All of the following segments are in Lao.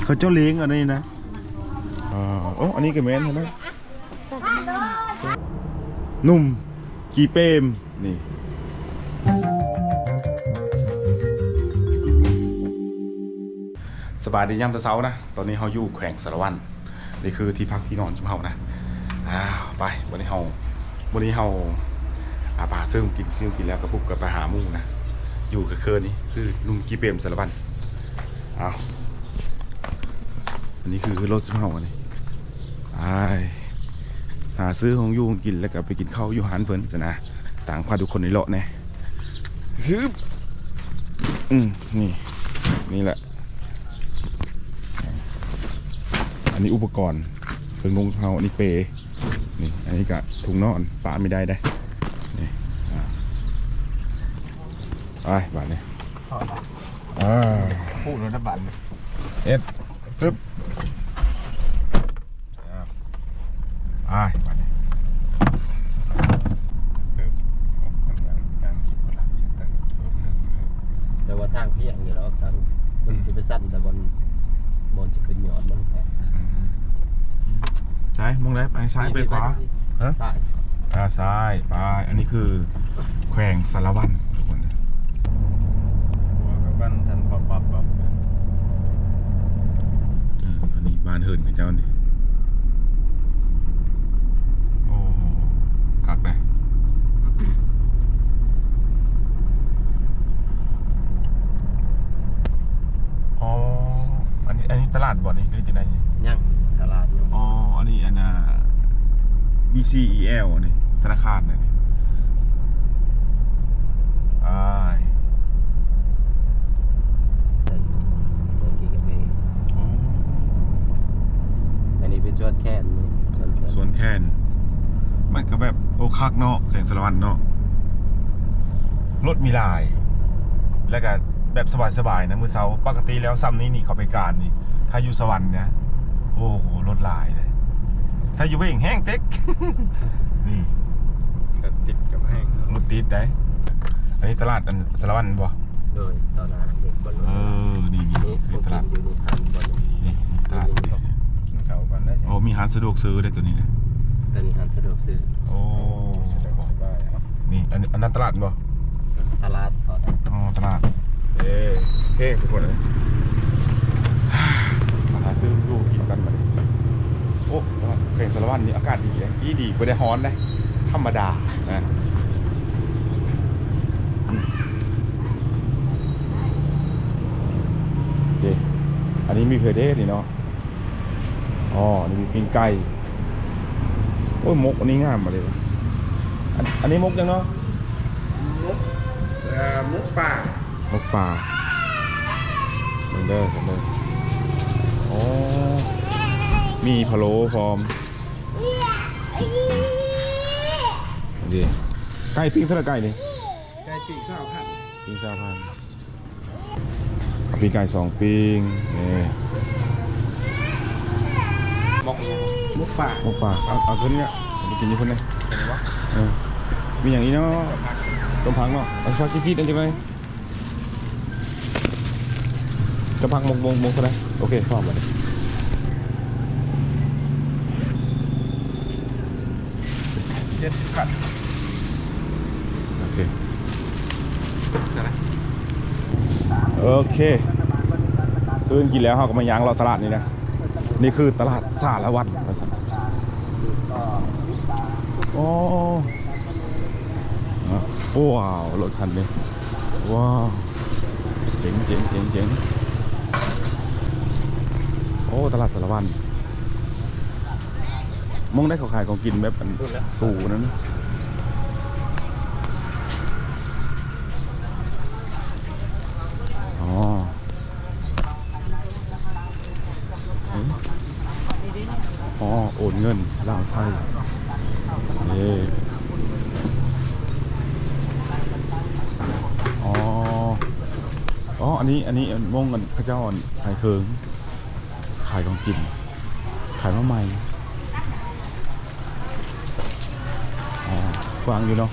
ເຂົາເຈົ້າລ້ຽງອັນນີ້ນະ. ອ່າ ໂອ້ ອັນນີ້ກໍແມ່ນຫັ້ນນະ ໜຸ່ມ ຈີ່ເປມ ນີ້. ສະບາຍດີຍາມເຊົ້າໆນະ. ຕອນນີ້ເຮົາຢູ່ແຂວງສາລະວັນ ນີ້ຄືທີ່ພັກທີ່ນອນຂອງເຮົານະ. ອ້າວ ໄປ ວັນນີ້ເຮົາ ວັນນີ້ເຮົາ ອາ ໄປຫາຊື້ຂອງກິນ ຊື້ຂອງກິນແລ້ວກໍປຸບກໍໄປຫາໝູ່ນະ. ຢູ່ເຂື່ອນນີ້ຄືໜຸ່ມຈີ່ເປມສາລະວັນ. ອ້າວ ອັນນີ້ຄືລົດເຮົາອັນນີ້ ໄປຫາຊື້ຂອງຢູ່ຂອງກິນ ແລ້ວກໍໄປກິນເຂົ້າຢູ່ຮ້ານເພິ່ນຊັ້ນນະ. ຕ່າງພາທຸກຄົນນີ້ເລາະແດ່. ຮຶບ ອືມ ນີ້ ນີ້ແຫຼະ. ອັນນີ້ອຸປະກອນເຄື່ອງນຸ່ງເຮົາ ອັນນີ້ເປ ນີ້ ອັນນີ້ກະຖົງນອນ ປະໄມ່ໄດ້ເດ້ ນີ້. ອ່າ ໄປບາດນີ້ ເອີ ພູດແລ້ວນະບາດນີ້ ເອັດ ປຶບ. ອ້າຍ ບາດນີ້ ເອີ ຍັງ ຍັງຄິດບໍ່ລະ ເຊັນເຕີ ແຕ່ວ່າທາງພຽງຢູ່ດອກ ທາງມັນ ອືມ ຊິໄປສັ້ນແຕ່ບ່ອນ ບ່ອນຊິຂຶ້ນຍອດມັນແຫຼະ. ອືມ ໃສ ໝ່ອງໃດ ໄປຊ້າຍໄປຂວາ? ຮະ? ຊ້າຍ ອ່າ ຊ້າຍ ໄປ. ອັນນີ້ຄື ແຂວງສາລະວັນທຸກຄົນເດີ. ຫົວກະບັນສັ່ນປັບໆ ເອີ ອັນນີ້ບ້ານເຮືອນເຂົາເຈົ້ານີ້. ໂອ້ ຄັກເດ້. ອໍ ອັນນີ້ ອັນນີ້ຕະຫຼາດບໍ່ນີ້ ຫຼືຈັ່ງໃດນີ້? ຍັງ ຕະຫຼາດຍັງ. ອໍ ອັນນີ້ອັນນ່າ ບີຊີອີແອລ ອັນນີ້ທະນາຄານອັນນີ້. ອ້າຍ ເອີ ໂຕກີກະເບ. ໂອ້ ອັນນີ້ເປັນສວນແຄນນີ້ ສວນແຄນ ສວນແຄນ. ມັນກະແບບ ໂອ້ ຄັກເນາະ ແຂວງສາລະວັນເນາະ. ລົດມີຫຼາຍ ແລ້ວກະແບບສະບາຍໆນະ ມື້ເຊົ້າ. ປົກກະຕິແລ້ວຊ່ຳນີ້ນີ້ ເຂົາໄປການນີ້ ຖ້າຢູ່ສະຫວັນນະ ໂອ້ໂຫ ລົດຫຼາຍເດ້. ຖ້າຢູ່ເວງແຮງເຕັກ ນີ້ ລົດຕິດກະແຮງເນາະ ລົດຕິດໄດ໋. ອັນນີ້ຕະຫຼາດອັນສາລະວັນບໍ່? ໂດຍ ຕໍ່ໜ້າເດັກບ່ອນ ເອີ ນີ້ ນີ້ ນີ້ ນີ້ ຄືຕະຫຼາດ ຢູ່ໃນຮ້ານບ່ອນ ນີ້ ນີ້ຕະຫຼາດ ກິນເຂົ້າກ່ອນໄດ້. ໂອ້ ມີຮ້ານສະດວກຊື້ໄດ້ໂຕນີ້ນະ ໂຕນີ້ຮ້ານສະດວກຊື້. ໂອ້ ສະດວກສະບາຍເນາະ. ນີ້ ອັນ ອັນນັ້ນຕະຫຼາດບໍ່? ຕະຫຼາດ ອໍ ຕະຫຼາດ. ເອີ ໂອເຄທຸກຄົນເອີຍ ມາຫາຊື້ຢູ່ກິນກັນບັດນີ້. ໂອ້ ແຂວງສາລະວັນນີ້ອາກາດດີເດ້ ດີ ດີ ບໍ່ໄດ້ຮ້ອນເດ້ ທຳມະດານະ. ເດ້ ອັນນີ້ມີເຜເດ້ນີ້ເນາະ. ອໍ ອັນນີ້ມີປີ້ງໄກ່. ໂອ້ຍ ໝົກອັນນີ້ງາມມາເລີຍ. ອັນ ອັນນີ້ໝົກຫຍັງເນາະ? ໝົກ ເອີ ໝົກປາ ໝົກປາ. ເບິ່ງເດີ ເບິ່ງເດີ. ໂອ້ ມີພະໂລ້ພ້ອມ. ນີ້ ໄກ່ປີ້ງເທົ່າໃດ ໄກ່ນີ້? ໄກ່ປີ້ງຊາວພັນ ປີ້ງຊາວພັນ. ເອົາປີ້ງໄກ່ສອງປີ້ງ ນີ້ ໝົກ ໝົກປາ ໝົກປາ. ເອົາ ເອົາຕົວນີ້ລະ ໄປກິນຢູ່ພຸ້ນເລີຍ. ເອີ ມີຫຍັງອີກເນາະ? ຕົ້ມຜັກເນາະ ເອົາຜັກຈີດໆ ອັນຈັກໜ່ອຍ. ເຈົ້າຜັກໝົກ ໝົກ ໝົກເທົ່າໃດ? ໂອເຄ ພໍບາດນີ້. ເຈັດສິບພັນ. ໂອເຄ ໂອເຄ ຊື້ກິນແລ້ວ ເຮົາກໍມາຍ່າງເລາະຕະຫຼາດນີ້ນະ. ນີ້ຄືຕະຫຼາດສາລະວັນວ່າຊັ້ນ. ໂອ້ ວ້າວ ລົດຄັນນີ້ ວ້າວ ເຈັງ ເຈັງ ເຈັງ ເຈັງ. ໂອ້ ຕະຫຼາດສາລະວັນ. ໝ່ອງໃດເຂົາຂາຍຂອງກິນແບບອັນ ພຸ້ນແຫຼະ ຕູ້ນັ້ນ? ອໍ ອໍ ໂອນເງິນລາວໄທ. ເອີ ອໍ ອໍ ອັນນີ້ ອັນນີ້ ອັນ ໝ່ອງອັນເຂົາເຈົ້າອັນຂາຍເຄື່ອງ ຂາຍຂອງກິນ ຂາຍມາໃໝ່. ອໍ ກວ້າງຢູ່ເນາະ.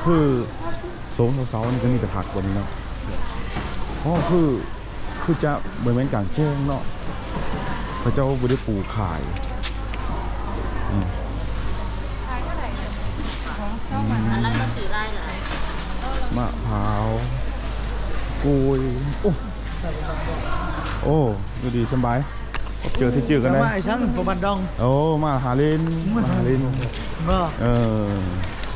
ຄືໂຊນເຊົ້າໆນີ້ກໍມີແຕ່ຜັກ ບັດນີ້ເນາະ. ອໍ ຄື ຄືຈະບໍ່ແມ່ນກາງແຈ້ງເນາະ, ເຂົາເຈົ້າບໍ່ໄດ້ປູຂາຍ. ອືມ ຂາຍເທົ່າໃດ? ຂອງເຂົາ ອືມ ອັນລະ ກໍຊື້ຫຼາຍໆ ມະພ້າວ ກ້ວຍ. ໂອ້ ໂອ້ ຢູ່ດີສະບາຍ. ພົບເຈີທີ່ຈື່ກັນໄດ້ ມາອີ່ສັງ ບໍ່ບັນດອງ. ໂອ້ ມາຫາຫຼິ້ນ ມາຫາຫຼິ້ນ. ບໍ່ ເອີ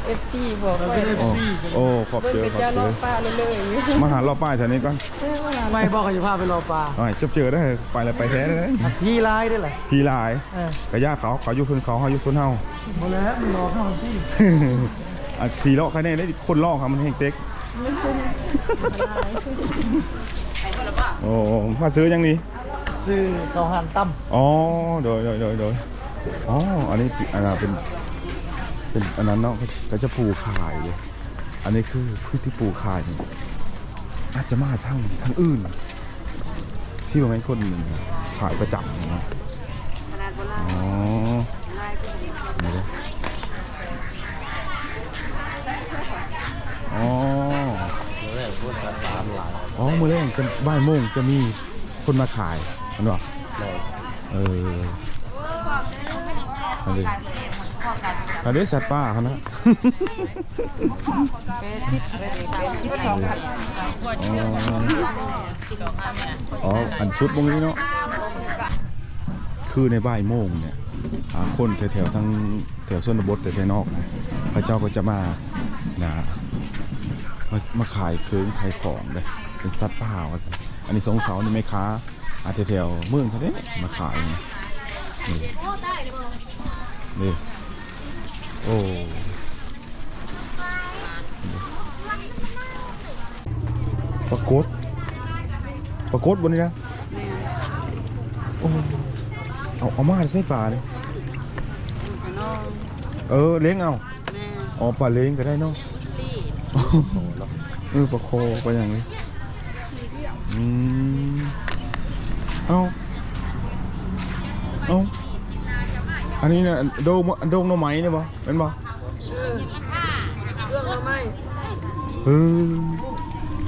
ເອັຟຊີ ບອກໄວ້ ເປັນເອັຟຊີ. ໂອ້ ຂອບເຈີ ເບິ່ງເປັນ ຂອບເຈີ ເຈົ້າເລາະປ່າເລີຍໆ ຢູ່ ມາຫາເລາະປ່າແຖວນີ້ກ່ອນ. ເອີ ມາ ໄປບໍ່ ເຂົາຊິພາໄປເລາະປ່າ. ໂອ້ຍ ຈົບເຈີໄດ້ ໄປແລ້ວໄປແທ້ເລີຍ. ຜີຫຼາຍເດ້ລະ ຜີຫຼາຍ. ເອີ ກະຢ່າເຂົາ ເຂົາຢູ່ເພິ່ນເຂົາ ເຮົາຢູ່ສ່ວນເຮົາ. ບໍ່ແລ້ວ ມັນຫຼອກເຮົາຕິ. ອັນຜີຫຼອກໃຄແນ່ເດ້ ຄົນຫຼອກເຮົາມັນແຮງເຕັກ. ໂອ້ ມາຊື້ຫຍັງນີ້? ຊື້ເຂົ້າຫານຕຳ. ອໍ ໂດຍໆໆໆ. ອໍ ອັນນີ້ ອັນນັ້ນເປັນ ເປັນອັນນັ້ນເນາະ ເຂົາຈະປູຂາຍເດ້. ອັນນີ້ຄືພື້ນທີ່ປູຂາຍນີ້ ອາດຈະມາທາງ ທາງອື່ນ ທີ່ວ່າແມ່ນຄົນຂາຍປະຈຳເນາະ. ອໍ ນີ້ເດ້. ອໍ ມື້ແລງຄົນມາຫຼາຍ. ອໍ ມື້ແລງຈະ ບ່າຍໂມງຈະມີຄົນມາຂາຍ ແມ່ນບໍ່? ແມ່ນ. ເອີ ອັນນີ້ ອັນນີ້ສັດປ່າຫັ້ນນະ. ອໍ ອັນສຸດໝ່ອງນີ້ເນາະ ຄືໃນບ່າຍໂມງເນຍ ອາ ຄົນແຖວໆ ທາງແຖວຊົນນະບົດ ແຖວໆ ນອກນະ ເຂົາເຈົ້າກໍຈະມານະ ມາ ມາຂາຍເຄື່ອງຂາຍຂອງເດ້ ເປັນສັດປ່າວ່າຊັ້ນ. ອັນນີ້ສົງເສົານີ້ແມ່ຄ້າ ອາ ແຖວໆ ເມືອງເຂົາເດ້ມາຂາຍນີ້ ນີ້ ໂອ້ ປາກົດ ປາກົດບໍ່ນີ້ນະ? ແມ່ນ. ໂອ້ ເອົາ ເອົາມາແຕ່ໃສປານີ້? ເອີ ເລັງເອົາ. ແມ່ນ. ອໍ ປາເລັງກໍໄດ້ເນາະ. ເອີ ປາຄໍ ປາຫຍັງນີ້. ອືມ ເອົ້າ ເອົ້າ ອັນນີ້ນະ ໂດງ ໂດງໜໍ່ໄມ້ນີ້ບໍ່ ແມ່ນບໍ່? ເອີ ເລື່ອງໜໍ່ໄມ້. ເອີ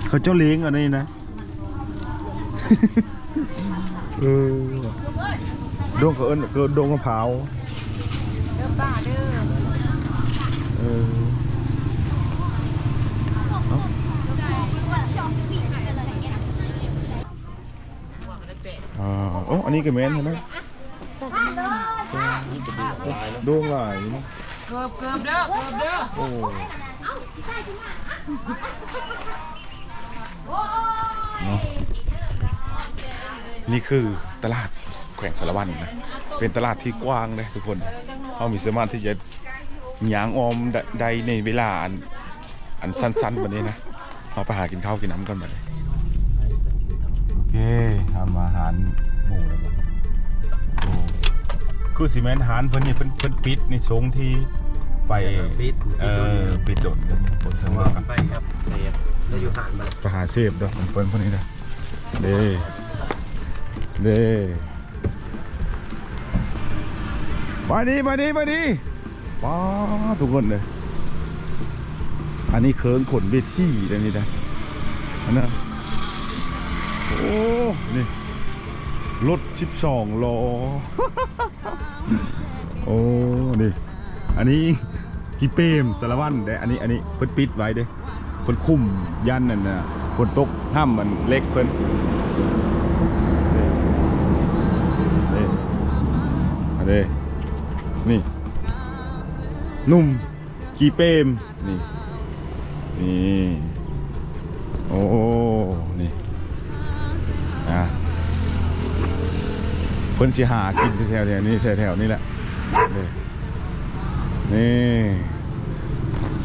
ເຂົາເຈົ້າເລັງອັນນີ້ນະ. ເອີ ດົງ ເຂົາເອີ້ນ ເອີ້ນດົງມະພ້າວ. ເດີປ້າເດີ. ເອີ ເອົ້າ ອ່າ ໂອ້ ອັນນີ້ກໍແມ່ນຫັ້ນນະ. ໂດງຫຼາຍເນາະ. ເກີບ ເກີບເດີ ເກີບເດີ. ໂອ້ ເນາະ ນີ້ຄືຕະຫຼາດແຂວງສາລະວັນນະ ເປັນຕະຫຼາດທີ່ກວ້າງເດ້ທຸກຄົນ. ເຮົາມີສາມາດທີ່ຈະຍ່າງອ້ອມໄດ້ໃນເວລາອັນ ອັນສັ້ນໆ ບາດນີ້ນະ. ເຮົາໄປຫາກິນເຂົ້າກິນນ້ຳກ່ອນບາດນີ້. ໂອເຄ ເຮົາມາຮ້ານໝູແລ້ວບາດນີ້. ໂອ້ ຄືຊິແມ່ນຮ້ານເພິ່ນນີ້ ເພິ່ນ ເພິ່ນປິດໃນຊ່ວງທີ່ໄປ ປິດ ເອີ ປິດດົນ ເພິ່ນເຊິ່ງ ເພາະວ່າໄປກັບເຊຟ ໄດ້ຢູ່ຮ້ານມັນ ໄປຫາເຊຟເດີ ເພິ່ນ ເພິ່ນນີ້ເດີ. ເດ້ ເດ້ ໄປດີ ໄປດີ ໄປດີ. ປ້າ ທຸກຄົນເດີ ອັນນີ້ເຄື່ອງຂົນເວທີເດ້ນີ້ນະ ອັນນັ້ນ. ໂອ້ ນີ້ລົດສິບສອງລໍ້. ໂອ້ ນີ້ ອັນນີ້ ພີ່ເປມສາລະວັນເດ້. ອັນນີ້ ອັນນີ້ເພິ່ນປິດໄວ້ເດ້ ເພິ່ນຄຸມຢ້ານນັ້ນນະ ຝົນຕົກຫ້າມມັນເຫຼັກເພິ່ນ. ເດ້ ເດ້ ອັນເດ້ ນີ້ ໜຸ່ມ ກີເປມ ນີ້ ນີ້ ໂອ້ ນີ້ ອ່າ ເພິ່ນຊິຫາກິນແຖວໆ ນີ້ ແຖວໆ ນີ້ແຫຼະ ນີ້ ນີ້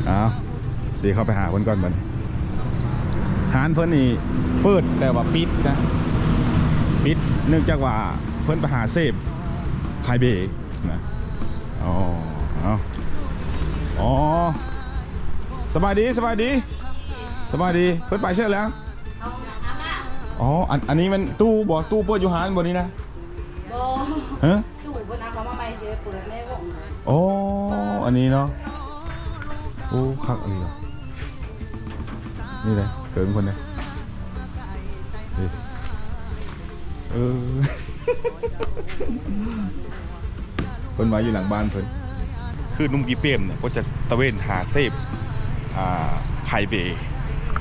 ເອົາ ດຽວເຂົ້າໄປຫາເພິ່ນກ່ອນບັດນີ້. ຮ້ານເພິ່ນນີ້ເປີດ ແຕ່ວ່າປິດນະ ປິດ ເນື່ອງຈາກວ່າເພິ່ນໄປຫາເສບຂາຍເບ. ນະ ອໍ ເອົາ ອໍ ສະບາຍດີ ສະບາຍດີ ສະບາຍດີ. ເພິ່ນໄປເຊີແລ້ວ. ອໍ ອັນ ອັນນີ້ແມ່ນຕູ້ບໍ່? ຕູ້ເປີດຢູ່ຮ້ານບໍ່ນີ້ນະ? ບໍ່ ຮະ? ຕູ້ເພິ່ນເອົາເຂົ້າມາໃໝ່ ຊິໄປເປີດໃນວົງ. ອໍ ອັນນີ້ເນາະ. ໂອ້ ຄັກອີ່ຫຼີ. ນີ້ແຫຼະ ເກີງເພິ່ນເດ້ ເອີ ເພິ່ນວ່າຢູ່ຫຼັງບ້ານເພິ່ນ ຄືໜຸ່ມກີເປມເນາະ ກໍຈະຕະເວນຫາເສບ ອ່າ ຂາຍເບ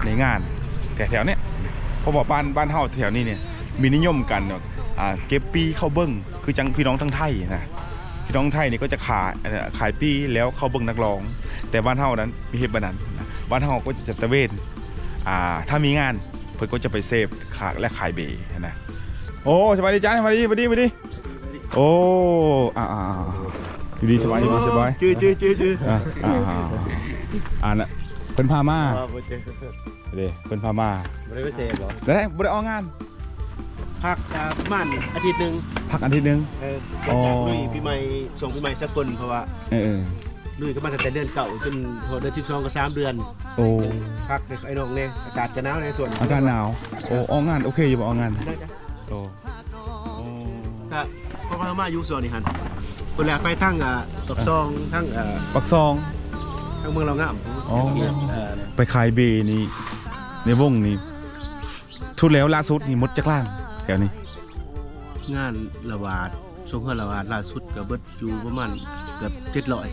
ໃນງານແຖວໆ ເນຍ ເພາະວ່າບ້ານ ບ້ານເຮົາແຖວນີ້ເນຍ ມີນິຍົມກັນ ອ່າ ເກັບປີ້ເຂົ້າເບິ່ງ ຄືຈັ່ງພີ່ນ້ອງທາງໄທນະ ພີ່ນ້ອງໄທນີ້ກໍຈະຂາຍ ເອີ ຂາຍປີ້ແລ້ວເຂົ້າເບິ່ງນັກຮ້ອງ ແຕ່ບ້ານເຮົານັ້ນມີເຮັດແບບນັ້ນນະ ບ້ານເຮົາກໍຈະຕະເວນ ອ່າ ຖ້າມີງານ ເພິ່ນກໍຈະໄປເສບຂາຍ ແລະ ຂາຍເບຫັ້ນນະ. ໂອ້ ສະບາຍດີຈ້າ ສະບາຍດີ ສະບາຍດີ ສະບາຍດີ. ໂອ້ ອ່າໆໆ ຢູ່ດີ ສະບາຍດີ ສະບາຍ ຈື່ໆໆໆ ອ່າໆໆ ອັນນະ ເພິ່ນພາມາ ເດ້ ເພິ່ນພາມາ ບໍ່ໄດ້ໄປເສບບໍ່? ໄດ້ ບໍ່ໄດ້ອອກງານ ພັກ ອ່າ ປະມານອາທິດໜຶ່ງ ພັກອາທິດໜຶ່ງ ເອີ ອໍ ຈາກລຸຍປີໃໝ່ ຊ່ວງປີໃໝ່ສາກົນ ເພາະວ່າ ເອີໆ ລຸຍກັນມາຕັ້ງແຕ່ເດືອນເກົ້າ ຈົນຮອດເດືອນສິບສອງ ກໍສາມເດືອນ. ໂອ້ ພັກໃຫ້ໄອ້ນ້ອງແດ່ ອາກາດກໍໜາວໃນສວນ ອາກາດໜາວ. ໂອ້ ອອກງານໂອເຄຢູ່ບໍ່ ອອກງານ? ໂອ້ ກໍເພາະວ່າມາຢູ່ຊ່ວງນີ້ຫັ້ນ ພຸ້ນແຫຼະ ໄປທາງ ອ່າ ປາກຊ່ອງ ທາງ ອ່າ ປາກຊ່ອງ ທາງເມືອງລາວງາມ. ອໍ ເອີ ໄປຂາຍເບນີ້ ໃນວົງນີ້ ສຸດແລ້ວລ່າສຸດນີ້ໝົດຈັກລ້ານແຖວນີ້? ງານລະຫວາດ ຊ່ວງເຮືອນລະຫວາດລ່າສຸດກໍເບິດຢູ່ປະມານເກືອບເຈັດຮ້ອຍ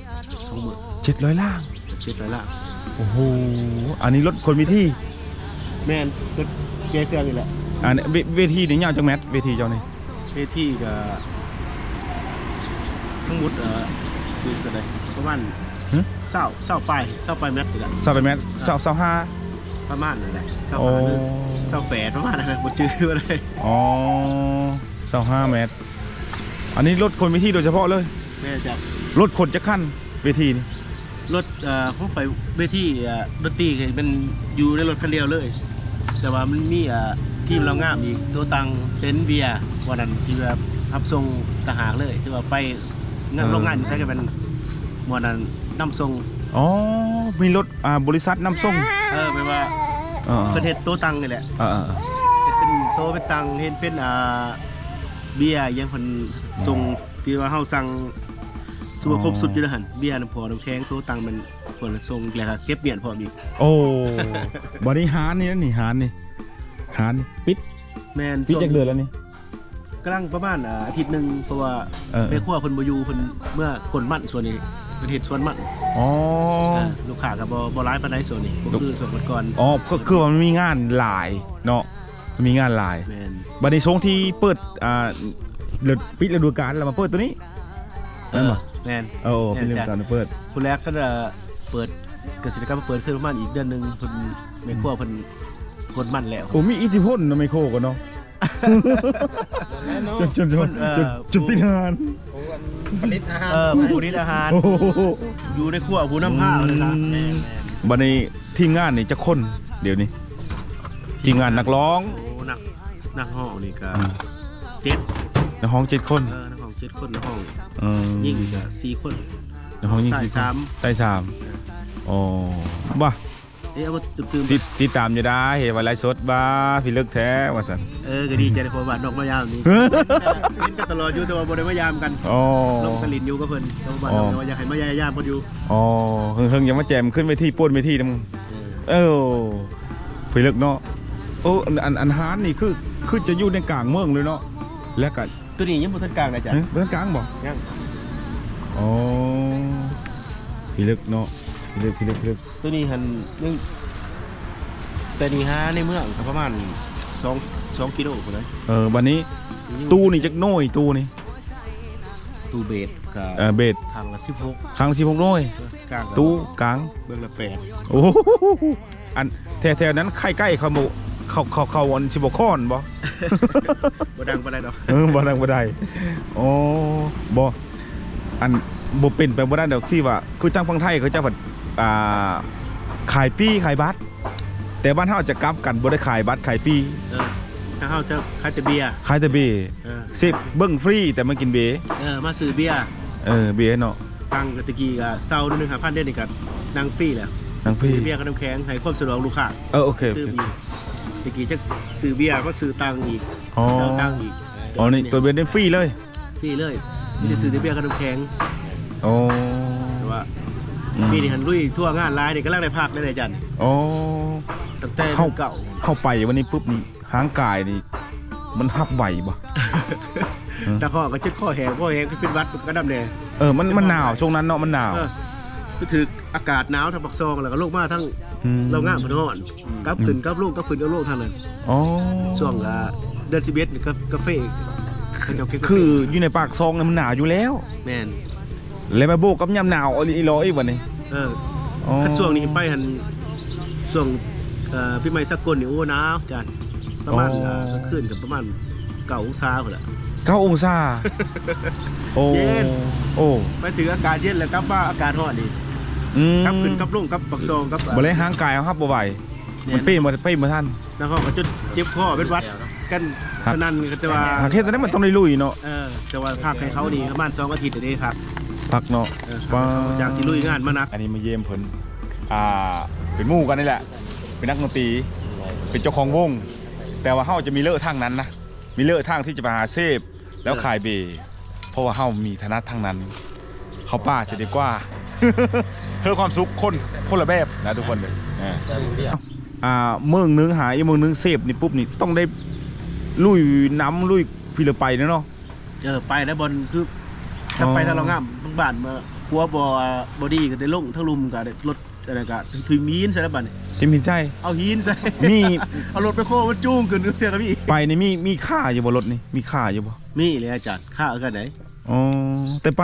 ສອງມື້ ເຈັດຮ້ອຍລ້ານ ເຈັດຮ້ອຍລ້ານ. ໂອ້ໂຫ ອັນນີ້ລົດຄົນເວທີ? ແມ່ນ ລົດເກຍເຄື່ອງນີ້ແຫຼະ. ອັນເວ ເວທີນີ້ຍາວຈັກແມັດ ເວທີເຈົ້ານີ້? ເວທີກໍທັງໝົດ ເອີ ເປັນເທົ່າໃດ ປະມານ ຮະ? ຊາວ ຊາວປາຍ ຊາວປາຍແມັດນີ້ແຫຼະ. ຊາວປາຍແມັດ ຊາວ ຊາວຫ້າ ປະມານນັ້ນແຫຼະ. ຊາວຫ້າ ອໍ ຫຼື ຊາວແປດ ປະມານນັ້ນແຫຼະ ບໍ່ຈື່ປານໃດ. ອໍ ຊາວຫ້າແມັດ. ອັນນີ້ລົດຂົນເວທີໂດຍສະເພາະເລີຍ? ແມ່ນຈົ້ະ. ລົດຂົນຈັກຄັນເວທີນີ້? ລົດ ເອີ ເຮົາໄປເວທີ ເອີ ດົນຕີແມ່ນຢູ່ໃນລົດຄັນດຽວເລີຍ ແຕ່ວ່າມັນມີ ເອີ ທີມລາວງາມອີກ ໂຕຕັງ ເຕັນ ເບຍ ວ່ານັ້ນ ທີ່ວ່າຮັບສົ່ງຕ່າງຫາກເລີຍ ທີ່ວ່າໄປງານ ເອີ ໂຮງງານຢູ່ໃສກໍແມ່ນ ໝວດນັ້ນນຳສົ່ງ. ອໍ ມີລົດ ອ່າ ບໍລິສັດນຳສົ່ງ. ເອີ ແບບວ່າ ເອີ ເພິ່ນເຮັດໂຕຕັງນີ້ແຫຼະ. ເອີໆໆ ເຮັດເປັນໂຕເປັນຕັງ ເຮັດເປັນ ອ່າ ເບຍຫຍັງເພິ່ນສົ່ງ ທີ່ວ່າເຮົາສັ່ງ ຖືວ່າຄົບຊຸດຢູ່ເດີຫັ້ນ. ເບຍ ນ້ຳພອກ ນ້ຳແຂງ ໂຕຕັງແມ່ນເພິ່ນສົ່ງ ແລ້ວກໍເກັບມ້ຽນພ້ອມອີກ. ໂອ້ ບັດນີ້ຮ້ານນີ້ ຮ້ານນີ້ ຮ້ານປິດ. ແມ່ນ. ປິດຈັກເດືອນແລ້ວນີ້? ກຳລັງປະມານ ອາ ອາທິດໜຶ່ງ ເພາະວ່າ ເອີ ແມ່ຄົວເພິ່ນບໍ່ຢູ່ ເພິ່ນເມືອໂຄ່ນມັນ. ສ່ວນນີ້ເພິ່ນເຮັດສວນມັນ. ອໍ ເອີ ລູກຄ້າກໍບໍ່ ບໍ່ຫຼາຍປານໃດຊ່ວງນີ້ ບໍ່ຄືຊ່ວງກ່ອນໆ. ອໍ ຄື ຄືວ່າມັນມີງານຫຼາຍເນາະ ມີງານຫຼາຍ. ແມ່ນ. ບັດນີ້ຊ່ວງທີ່ເປີດ ອ່າ ປິດລະດູການ ແລ້ວມາເປີດໂຕນີ້ ແມ່ນບໍ່? ເອີ ແມ່ນ. ໂອ້ ແມ່ນ ປິດລະດູການເປີດ ຜູ້ແລກກໍເປີດ ກະສິກຳມາເປີດຄືນປະມານອີກເດືອນໜຶ່ງ ເພິ່ນ ແມ່ຄົວເພິ່ນໂຄ່ນມັນແລ້ວ. ໂອ້ ມີອິດທິພົນເນາະ ແມ່ໂຄກໍເນາະ. ແມ່ນແຫຼະເນາະ ຈົນ ຈົນ ຈົນ ເອີ ຈົນ ຈົນປິດຮ້ານ ຜູ້ ຜູ້ຜະລິດອາຫານ. ເອີ ຜູ້ຜະລິດອາຫານ ໂອ້ໂຫ ຢູ່ໃນຄົວຜູ້ນຳພາເລີຍນະ. ອືມ ແມ່ນໆ. ບັດນີ້ທີມງານນີ້ຈັກຄົນດຽວນີ້? ທີມງານນັກຮ້ອງ ໂອ້ ນັກ ນັກຮ້ອງນີ້ກໍ ອືມ ເຈັດ ນັກຮ້ອງເຈັດຄົນ. ເອີ ນັກຮ້ອງເຈັດຄົນ ນັກຮ້ອງ ເອີ ຍິງກໍສີ່ຄົນ. ນັກຮ້ອງຍິງສີ່ຄົນ ຊາຍສາມ ຊາຍສາມ. ອໍ ບໍ່ ເອີ ເອົາມາຕື່ມໆ ຕິດ ຕິດຕາມຢູ່ດາ ເຫັນວ່າໄລຟ໌ສົດ ບ້າ ພິລຶກແທ້ວ່າຊັ້ນ. ເອີ ກໍດີໃຈ ເພາະວ່ານ້ອງມາຢາມນີ້ ເຫັນກັນຕະຫຼອດຢູ່ ແຕ່ວ່າບໍ່ໄດ້ມາຢາມກັນ. ອໍ ລົງໄປຫຼິ້ນຢູ່ກັບເພິ່ນ ແຕ່ວ່ານ້ອງ ອໍ ວ່າຢາກໃຫ້ມາຢາມເພິ່ນຢູ່. ອໍ ເຫິງໆ ຢາກມາແຈມຂຶ້ນເວທີ ປ່ວນເວທີນຳ. ເອີ ເອີ ພິລຶກເນາະ. ໂອ້ ອັນ ອັນ ອັນຮ້ານນີ້ຄື ຄືຈະຢູ່ໃນກາງເມືອງເລີຍເນາະ ແລ້ວກໍ ຕົວນີ້ຍັງບໍ່ທັນກາງນະຈະ. ຫຶ ບໍ່ທັນກາງບໍ່? ຍັງ. ອໍ ພິລຶກເນາະ ພິລຶກ ພິລຶກ ພິລຶກ. ຕົວນີ້ຫັ້ນຍັງ ແຕ່ນີ້ຫາໃນເມືອງກໍປະມານສອງ ສອງກິໂລພຸ້ນນະ. ເອີ ບັດນີ້ ຍັງ ຕູ້ນີ້ຈັກໜ່ວຍ? ຕູ້ນີ້ ຕູ້ເບດກໍ ເອີ ເບດ ຄັ້ງລະສິບຫົກ ຄັ້ງລະສິບຫົກໜ່ວຍ. ເອີ ກາງ ຕູ້ກາງ ເບິ່ງລະແປດ. ໂອ້ ອັນແຖວໆນັ້ນໄຂ່ໄກ່ເຂົາບໍ່ ເຂົາ ເຂົາ ເຂົາອັນຊິບໍ່ຄ້ອນບໍ່? ບໍ່ດັງປານໃດດອກ. ເອີ ບໍ່ດັງປານໃດ. ໂອ້ ບໍ່ ອັນ ບໍ່ເປັນໄປບໍ່ໄດ້ດອກທີ່ວ່າ ຄືທາງຝັ່ງໄທເຂົາເຈົ້າພັດ ອ່າ ຂາຍປີ້ຂາຍບັດ ແຕ່ບ້ານເຮົາຈະກັບກັນ ບໍ່ໄດ້ຂາຍບັດຂາຍປີ້. ເອີ ທາງເຮົາຈະຂາຍແຕ່ເບຍ ຂາຍແຕ່ເບ. ເອີ ເສບເບິ່ງຟຣີ ແຕ່ມາກິນເບ. ເອີ ມາຊື້ເບຍ. ເອີ ເບເນາະ. ຕັງກໍຕະກີ້ກໍເຊົ່າໜຶ່ງຫ້າພັນ ດຽວນີ້ກໍນັ່ງຟຣີແລ້ວ ນັ່ງຟຣີ ຊື້ເບຍກັບນ້ຳແຂງ ໃຫ້ຄວາມສະດວກລູກຄ້າ. ເອີ ໂອເຄ ໂອເຄ. ຕະກີ້ຈັກຊື້ເບຍ ມາຊື້ຕັງອີກ. ອໍ ເຊົ່າຕັງອີກ. ອໍ ນີ້ຕົວເບຍນີ້ຟຣີເລີຍ? ຟຣີເລີຍ. ອືມ ມີແຕ່ຊື້ແຕ່ເບຍກັບນ້ຳແຂງ. ອໍ ແຕ່ວ່າ ອືມ ປີນີ້ຫັ້ນລຸຍທົວງານຫຼາຍ ນີ້ກຳລັງໄດ້ພັກເລີຍອາຈານ. ອໍ ຕັ້ງແຕ່ເຮົາ ເກົ້າ ເຮົາໄປວັນນີ້ປຸບນີ້ ຮ່າງກາຍນີ້ມັນຮັບໄຫວບໍ່? ເອີ ນັກຮ້ອງກໍເຈັບຄໍແຫ້ງ ຄໍແຫ້ງກໍເປັນຫວັດ ກໍນຳແດ່. ເອີ ມັນ ມັນໜາວ ຊ່ວງນັ້ນເນາະ ມັນໜາວ. ເອີ ໄປຖືກອາກາດໜາວທາງປາກຊ່ອງ ແລ້ວກໍລົງມາທາງ ອືມ ເລົ່າງາມ ມັນຮ້ອນ ອືມ ກັບຂຶ້ນກັບລົງ ກັບຂຶ້ນກັບລົງທາງນັ້ນ. ອໍ ຊ່ວງ ອ່າ ເດືອນສິບເອັດນີ້ ກາ ກາເຟເຂົາເຈົ້າ ຄືຢູ່ໃນປາກຊ່ອງນັ້ນມັນໜາວຢູ່ແລ້ວ. ແມ່ນ. ແລ້ວມາບວກກັບຍາມໜາວອີ່ຫຼີອີ່ຫຼໍອີກບັດນີ້. ເອີ ອໍ ຄັນຊ່ວງນີ້ໄປຫັ້ນ ຊ່ວງ ເອີ ປີໃໝ່ສາກົນນີ້ ໂອ້ ໜາວຈານ ປະມານ ອໍ ເອີ ກາງຄືນກໍປະມານເກົ້າອົງສາພຸ້ນລະ. ເກົ້າອົງສາ. ໂອ້ ເຢັນ. ໂອ້ ໄປຖືອາກາດເຢັນ ແລ້ວກັບມາອາກາດຮ້ອນອີກ. ອືມ ກັບຂຶ້ນກັບລົງ ກັບປາກຊ່ອງ ກັບ ບໍ່ໄດ້ ຮ່າງກາຍເຮົາຮັບບໍ່ໄຫວ. ແມ່ນ. ມັນເປັນບໍ່ ເປັນບໍ່ທັນ ນັກຮ້ອງກໍຈົນເຈັບຄໍເປັນຫວັດກັນສະນັ້ນ. ແຕ່ວ່າຫາກເຮັດຈັ່ງໃດມັນຕ້ອງໄດ້ລຸຍເນາະ. ເອີ ແຕ່ວ່າພັກໃຫ້ເຂົານີ້ປະມານສອງອາທິດເດ້ ພັກ ພັກເນາະ. ເອີ ພັກໃຫ້ເຂົາ ວ່າ ຈາກທີ່ລຸຍງານມາໜັກ. ອັນນີ້ມາຢ້ຽມເພິ່ນ ອ່າ ເປັນໝູ່ກັນນີ້ແຫຼະ ເປັນນັກດົນຕີ ເປັນເຈົ້າຂອງວົງ ແຕ່ວ່າເຮົາຈະມີເລີະທາງນັ້ນນະ ມີເລີະທາງທີ່ຈະໄປຫາເສບ ແລ້ວຂາຍເບ ເອີ ເພາະວ່າເຮົາມີຖະໜັດທາງນັ້ນ. ເຂົ້າປ່າເສຍດີກວ່າ ເພື່ອຄວາມສຸກຄົນ ຄົນລະແບບນະທຸກຄົນເດີ. ອ່າ ອ່າ ເມືອງໜຶ່ງຫາອີກເມືອງໜຶ່ງ ເສບນີ້ປຸບນີ້ ຕ້ອງໄດ້ລຸຍນ້ຳລຸຍພີລະໄປເນາະ. ເອີ ໄປແລ້ວບ່ອນຄື ຖ້າໄປ ອໍ ທາງລາວງາມ ບາງບ້ານ ຂົວບໍ່ ບໍ່ດີກໍໄດ້ລົງທາງລຸ່ມ ກໍໄດ້ລົດ ອັນນັ້ນກະຖິ້ມຫີນໃສ່ແລ້ວບັດນີ້. ຖິ້ມຫີນໃສ່? ເອົາຫີນໃສ່. ມີ ເອົາລົດແບັກໂຄມາຈູງຂຶ້ນເທື່ອກໍມີ. ໄປນີ້ມີ ມີຄ່າຢູ່ບໍ່ ລົດນີ້ ມີຄ່າຢູ່ບໍ່? ມີແຫຼະອາຈານ ຄ່າຄືກັນໃດ. ອໍ ແຕ່ໄປ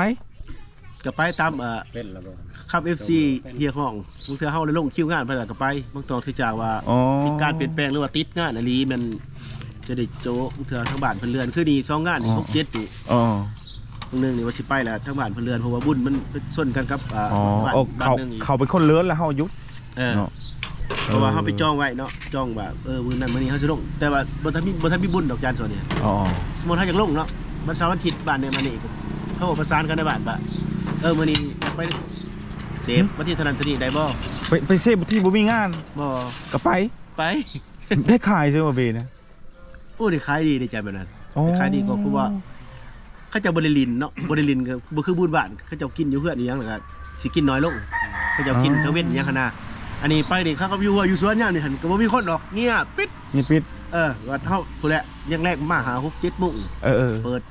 ກໍໄປຕາມ ເອີ ເປັນລະບໍ່ ຄັບເອັຟຊີຮຽກຮ້ອງ. ບາງເທື່ອເຮົາໄດ້ລົງຄິວງານເພິ່ນລະກໍໄປ. ບາງຕອນທີ່ຈາກວ່າ ອໍ ມີການປ່ຽນແປງ ຫຼືວ່າຕິດງານອີ່ຫຼີ ແມ່ນຈະໄດ້ໂຈະ. ບາງເທື່ອທາງບ້ານເພິ່ນເລື່ອນ ຄືນີ້ສອງງານນີ້ ອໍ ຫົກເຈັດນີ້. ອໍ ມື້ໜຶ່ງນີ້ວ່າຊິໄປແລ້ວ ທາງບ້ານເພິ່ນເລື່ອນ ເພາະວ່າບຸນມັນໄປຊົນກັນກັບ ອ່າ ອໍ ບ້ານ ໂອ້ ເຂົາ ບ້ານໜຶ່ງນີ້ ເຂົາເປັນຄົນເລື່ອນແລ້ວເຮົາຢຸດ. ເອີ ເນາະ ເພາະວ່າເຮົາໄປຈອງໄວ້ເນາະ ຈອງວ່າ ເອີ ມື້ນັ້ນມື້ນີ້ເຮົາຊິລົງ ແຕ່ວ່າບໍ່ທັນມີ ບໍ່ທັນມີບຸນດອກ ຈານສ່ວນນີ້. ອໍ ສົມມຸດເຮົາຢາກລົງເນາະ ວັນເສົາວັນອາທິດ ບ້ານໃດບ້ານນີ້ ໂທປະສານກັນໃນບ້ານວ່າ ເອີ ມື້ນີ້ຢາກໄປເສບ ຫືມ ວັນທີເທົ່ານັ້ນເທົ່ານີ້ໄດ້ບໍ່? ໄປ ໄປເສບທີ່ບໍ່ມີງານ ບໍ່ ກໍໄປ ໄປ ໄດ້ຂາຍຊື່ວ່າເບນະ. ໂອ້ ໄດ້ຂາຍດີເດ້ຈານແບບນັ້ນ. ອໍ ໄດ້ຂາຍດີກວ່າ ເພາະວ່າເຂົາເຈົ້າບໍ່ໄດ້ຫຼິ້ນເນາະ ບໍ່ໄດ້ຫຼິ້ນກໍບໍ່ຄືບຸນບ້ານ ເຂົາເຈົ້າກິນຢູ່ເຮືອນອີ່ຫຍັງ ແລ້ວກໍຊິກິນໜ້ອຍລົງ ເຂົາເຈົ້າກິນ ອໍ ກາງເວັນອີ່ຫຍັງຫັ້ນນະ. ອັນນີ້ໄປນີ້ເຂົາກໍຢູ່ຮົ້ວຢູ່ສວນຍາມນີ້ຫັ້ນ ກໍບໍ່ມີຄົນດອກ ງຽບປິດ ງຽບປິດ. ເອີ ວັດເຮົາພຸ້ນແຫຼະ ແລງໆມາຫ້າ ຫົກ ເຈັດໂມງ ເອີໆ ເປີດ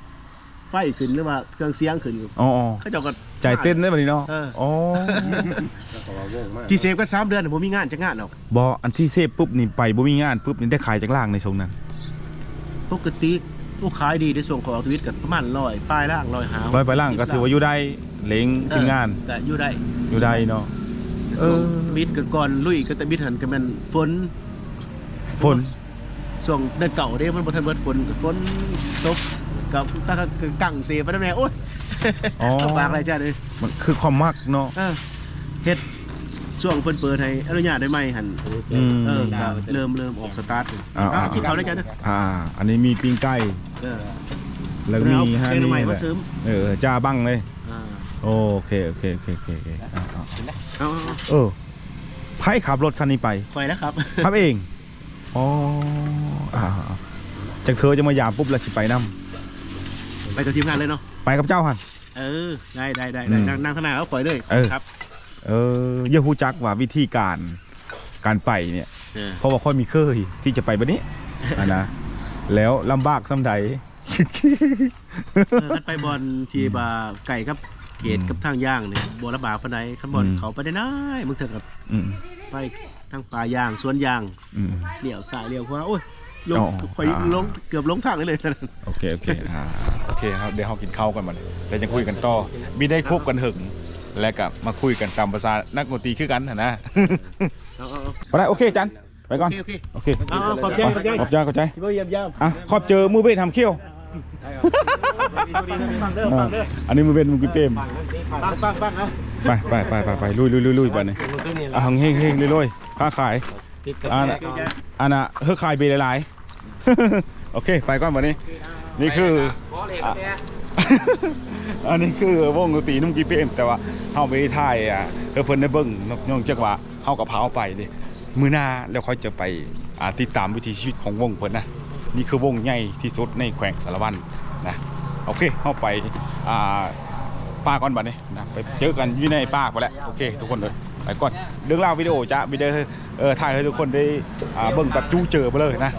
ໄຟຂຶ້ນ ຫຼືວ່າເຄື່ອງສຽງຂຶ້ນ. ອໍໆ ເຂົາເຈົ້າກໍໃຈເຕັ້ນເດ້ບັດນີ້ເນາະ. ເອີ ອໍ ທີ່ເສບກັນສາມເດືອນບໍ່ມີງານຈັກງານດອກ. ບໍ່ ອັນທີ່ເສບປຸບນີ້ ໄປບໍ່ມີງານປຸບນີ້ ໄດ້ຂາຍຈັກລ້ານໃນຊ່ວງນັ້ນ? ປົກກະຕິ ໂອ້ ຂາຍດີເດ້ ຊ່ວງຂ້ອຍອອກທຳອິດກໍປະມານຮ້ອຍປາຍລ້ານ ຮ້ອຍຫ້າ ຮ້ອຍປາຍລ້ານ ກໍຖືວ່າຢູ່ໄດ້ ເລັງ ເອີ ທີມງານ ກໍຢູ່ໄດ້ ຢູ່ໄດ້ເນາະ. ເອີ ຊ່ວງທຳອິດກໍກ່ອນລຸຍກັນທຳອິດຫັ້ນ ກໍແມ່ນຝົນ ຝົນ ຊ່ວງເດືອນເກົ້າເດ້ ມັນບໍ່ທັນເບີດຝົນ ຝົນຕົກ ກໍຕາກັງເສໄປນຳແດ່. ໂອ້ຍ ອໍ ລຳບາກຫຼາຍຈ້າເອີຍ. ມັນຄືຄວາມມັກເນາະ. ເອີ ເຮັດຊ່ວງເພິ່ນເປີດໃຫ້ອະນຸຍາດໃໝ່ໆຫັ້ນ. ອືມ ເອີ ກໍເລີ່ມ ເລີ່ມອອກສະຕາດ. ອ່າ ອ່າ ກິນເຂົ້າໄດ້ຈ້າເດີ. ອ່າ ອັນນີ້ມີປີ້ງໄກ່ ເອີ ແລ້ວມີຫານີ້ແຫຼະ ເອີ ຈ້າບັ້ງເລີຍ. ອ່າ ໂອເຄ ໂອເຄ ໂອເຄ ໂອເຄ ເອົາ ເອົາ ເອົາ ເອີ ໃຜຂັບລົດຄັນນີ້ໄປ? ຂ້ອຍນະຄັບ ຂັບເອງ. ອໍ ອ່າ ຈັກເທື່ອຈະມາຢາມປຸບແລ້ວຊິໄປນຳ ໄປກັບທີມງານເລີຍເນາະ ໄປກັບເຈົ້າຫັ້ນ. ເອີ ໄດ້ ໄດ້ ໄດ້ ອືມ ນັ່ງ ນັ່ງທາງໜ້າກັບຂ້ອຍເລີຍ. ເອີ ຄັບ ເອີ ຢາກຮູ້ຈັກວ່າວິທີການ ການໄປເນຍ ເອີ ເພາະວ່າຂ້ອຍມີເຄີຍທີ່ຈະໄປແບບນີ້ຫັ້ນນະ ແລ້ວລຳບາກສ່ຳໃດ? ເອີ ຄັນໄປບ່ອນທີ່ ອືມ ວ່າໃກ້ກັບເຂດ ອືມ ກັບທາງຍ່າງນີ້ບໍ່ລຳບາກປານໃດ. ຄັນບ່ອນ ອືມ ເຂົ້າໄປໃນນັ້ນ ບາງເທື່ອກໍ ອືມ ໄປທາງປ່າຢ່າງ ສວນຢາງ ອືມ ລ້ຽວຊ້າຍລ້ຽວຂວາ ໂອ້ຍ ຫຼົງ ອໍ ຂ້ອຍ ອ່າ ຫຼົງ ເກືອບຫຼົງທາງເລີຍ. ໂອເຄ ໂອເຄ ອ່າ ໂອເຄ ເຮົາ ດຽວເຮົາກິນເຂົ້າກັນບັດນີ້ ແລ້ວຈັ່ງຄຸຍກັນຕໍ່. ບໍ່ໄດ້ພົບກັນເຫິງ ແລ້ວກໍມາຄຸຍກັນຕາມພາສານັກດົນຕີຄືກັນຫັ້ນນະ. ເອົາ ເອົາ ເອົາ ບໍ່ໄດ້ ໂອເຄ ຈັນ ໄປກ່ອນ. ໂອເຄ ໂອເຄ ໂອເຄ ເອົາ ຂອບໃຈ ຂອບໃຈ ຂອບໃຈ ຂອບໃຈ ທີ່ມາຢ້ຽມຢາມ. ອ່ະ ຂອບໃຈໝູ່ເວດຫຳຂຽວ. ຟັງເດີ ຟັງເດີ ອ່າ ອັນນີ້ໝູ່ເວດ ໝູ່ກິນເກມ. ຟັງ ຟັງ ຟັງ ເອົາ ໄປ ໄປ ໄປ ໄປ ໄປ ລຸຍ ລຸຍ ລຸຍ ລຸຍ ບັດນີ້. ອ່ະ ເຮັງ ເຮັງ ເຮັງ ລວຍ ຄ້າຂາຍ. ອັນ ອັນນ່າ ເຮີຂາຍເບຫຼາຍໆ. ໂອເຄ ໄປກ່ອນບັດນີ້. ນີ້ຄື ອ່ະ ອັນນີ້ຄືວົງດົນຕີໜຸ່ມກີເປມ ແຕ່ວ່າເຮົາໄປຖ່າຍ ອ່າ ໃຫ້ເພິ່ນໄດ້ເບິ່ງເນາະ ເນື່ອງຈາກວ່າ ເຮົາກໍພາເອົາໄປເດ້ ມື້ໜ້າແລ້ວຂ້ອຍຈະໄປ ອ່າ ຕິດຕາມວິຖີຊີວິດຂອງວົງເພິ່ນນະ. ນີ້ຄືວົງໃຫຍ່ທີ່ສຸດໃນແຂວງສາລະວັນນະ. ໂອເຄ ເຮົາໄປ ອ່າ ປ່າກ່ອນບັດນີ້ນະ ໄປເຈີກັນຢູ່ໃນປ່າພຸ້ນແຫຼະ. ໂອເຄທຸກຄົນເອີຍ ໄປກ່ອນ. ເລື່ອງລາວວິດີໂອຈະມີເດີ ເອີ ຖ່າຍໃຫ້ທຸກຄົນໄດ້ ອ່າ ເບິ່ງແບບຈູ່ເຈີໄປເລີຍນະ.